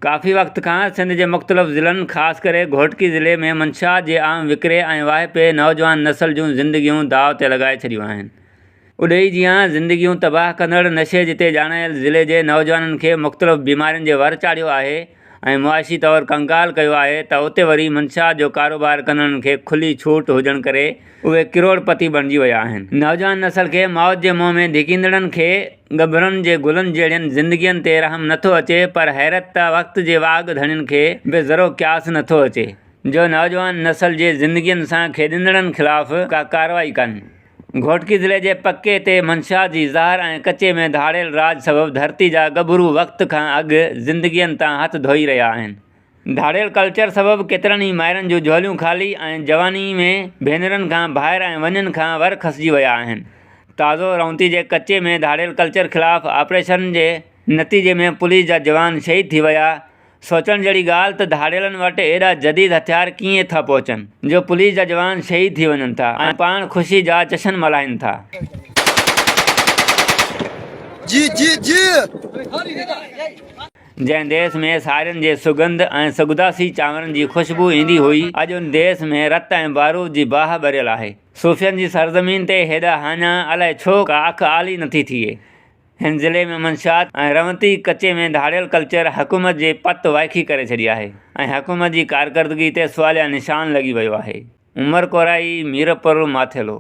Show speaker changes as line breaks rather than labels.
ڪافي وقت کان سنڌ جي مختلف ضلعن خاص ڪري گهوٽڪي ضلعي ۾ منشيات جي عام وڪري ۽ واهپي نوجوان نسل جون زندگيون داء تي لڳائي ڇڏيون آهن. اڏهي جيان زندگيون تباهه ڪندڙ نشي جتي ڄاڻايل ضلعي جي نوجوانن کي مختلف بيمارين جي ور چاڙهيو آهي ۽ معاشي طور ڪنگال ڪيو آهي ته اتي وري منشيات جو ڪاروبار ڪندڙن کي کلي ڇوٽ هجڻ ڪري اهي ڪروڙ پتي بڻجي ويا آهن. نوجوان نسل کي موت جي منهن ۾ ڌڪيندڙن کي ڳڀرن جي گلن جهڙين زندگين تي رحم نه ٿو اچي پر حيرت ته وقت جي واڳ ڌڻين کي به ذرو قياس نه ٿو اچي جو نوجوان نسل جي زندگين سان کيڏندڙن خلاف ڪا ڪارروائي ڪن. گهوٽڪي ضلعي جي پڪي تي منشيات جي زهر ۽ ڪچي ۾ ڌاڙيل راڄ سبب ڌرتي جا ڳڀرو وقت کان اڳ زندگين تان هٿ ڌوئي رهيا آهن. ڌاڙيل ڪلچر سبب ڪيترن ئي مائرن جون جهوليون خالي ۽ جواني ۾ ڀينرن کان ڀائر ۽ ونين کان ور کسجي ويا آهن. تازو رونتي جي ڪچي ۾ ڌاڙيل ڪلچر خلاف آپريشن جي نتيجي ۾ پوليس جا جوان شهيد ٿي ويا. سوچڻ جهڙي ڳالهه ته ڌاڙيلن وٽ ايڏا جديد هٿيار ڪيئن ٿا پهچن جو پوليس جا جوان شهيد ٿي وڃن ٿا ۽ پاڻ خوشي جا جشن ملهائين ٿا.
جي جي جي.
جنهن ديس ۾ سارين جي سڳنڌ ۽ سڳداسي چانورن جي خوشبو ايندي هئي، اڄ ان ديس ۾ رت ۽ بارود جي باهه ٻريل آهي. صوفين جي سرزمين تي هيڏا هاڃا الائي ڇو ڪا اک آلي نٿي ٿئي. هن ضلعي ۾ منشيات ۽ رونتي ڪچي ۾ ڌاڙيل ڪلچر حڪومت جي پت وائکي ڪري ڇڏي آهي ۽ حڪومت جي ڪارڪردگي تي سواليا نشان لڳي ويو آهي. عمر ڪورائي، ميرپور ماٿيلو.